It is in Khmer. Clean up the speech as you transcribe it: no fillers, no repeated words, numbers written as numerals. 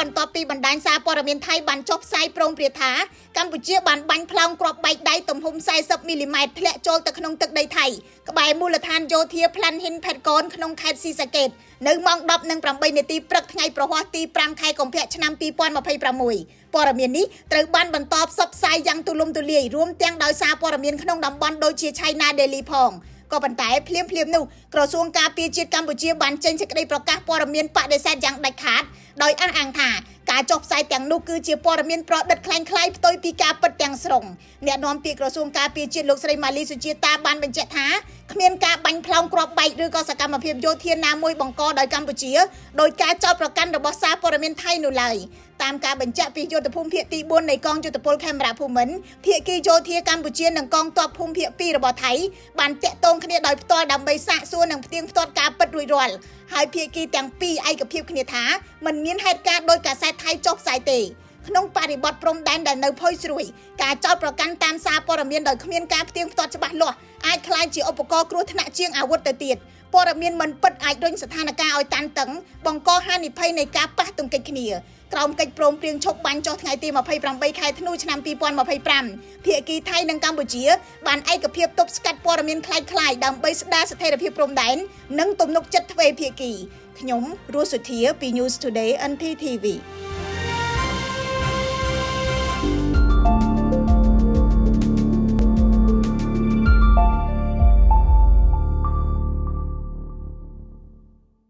បន្ទាប់ពីបណ្ដាញសារព័ត៌មានថៃបានចុះផ្សាយព្រោងព្រាតថាកម្ពុជាបានបាញ់ផ្លោងគ្រាប់បែកដៃទំហំ40មីលីម៉ែត្រធ្លាក់ចូលទៅក្នុងទឹកដីថៃក្បែរមូលដ្ឋានយោធាផ្លាន់ហ៊ិនផេតកនក្នុងខេត្តស៊ីសាកេតនៅម៉ោង10:08នាទីព្រឹកថ្ងៃប្រហ័សទី5ខែកុម្ភៈឆ្នាំ2026ព័ត៌មាននេះត្រូវបានបន្តផ្សព្វផ្សាយយ៉ាងទូលំទូលាយរួមទាំងដោយសារព័ត៌មានក្នុងតំបន់ដូចជា China Daily ផងក៏ប៉ុន្តែភ្លាមភ្លាមនោះក្រសួងការពារជាតិកម្ពុជាបានចេញសេចក្តីប្រកាសព័ត៌មានបដិសេធយ៉ាងដាច់ខាតដោយអះអាងថាការចុះផ្សាយទាំងនោះគឺជាព័ត៌មានប្រឌិតក្លែងក្លាយផ្ទុយពីការពិតទាំងស្រុងអ្នកនាំពាក្យក្រសួងការពារជាតិលោកស្រីម៉ាលីសុជាតាបានបញ្ជាក់ថាគ្មានការបាញ់ផ្លោងគ្រាប់បែកឬក៏សកម្មភាពយោធាណាមួយបង្កដោយកម្ពុជាដោយការចោទប្រកាន់របស់សារព័ត៌មានថៃនោះឡើយតាមការបញ្ជាក់ពីយុទ្ធភូមិភាគទី4នៃកងយុទ្ធពលខេមរៈភូមិន្ទភាគីយោធាកម្ពុជានិងកងទ័ពភូមិភាគ2របស់ថៃបានតាក់ទងគ្នាដោយផ្ទាល់ដើម្បីសាកសួរនិងផ្ទៀងផ្ទាត់ការពិតរួចរាល់ហើយភាគីទាំងពីរឯកភាពគ្នាថាមិនមានហេតុការណ៍ដោយកាសែតថៃចុះផ្សាយទេក្នុងបរិបទព្រំដែនដែលនៅផុយស្រួយការចោទប្រកាន់តាមសារព័ត៌មានដោយគ្មានការផ្ទៀងផ្ទាត់ច្បាស់លាស់អាចក្លាយជាឧបករណ៍គ្រោះថ្នាក់ជាងអាវុធទៅទៀតព័ត៌មានមិនពិតអាចរុញស្ថានភាពឲ្យតានតឹងបង្កហានិភ័យនៃការប៉ះទង្គិចគ្នាក្រោមកិច្ចព្រមព្រៀងឈប់បាញ់ចុះថ្ងៃទី28ខែធ្នូឆ្នាំ2025ភាគីថៃនិងកម្ពុជាបានឯកភាពទប់ស្កាត់ព័ត៌មានក្លាយៗដើម្បីស្ដារស្ថិរភាពព្រំដែននិងទំនុកចិត្តទ្វេភាគីខ្ញុំរស់សុធាពី News Today NTTV។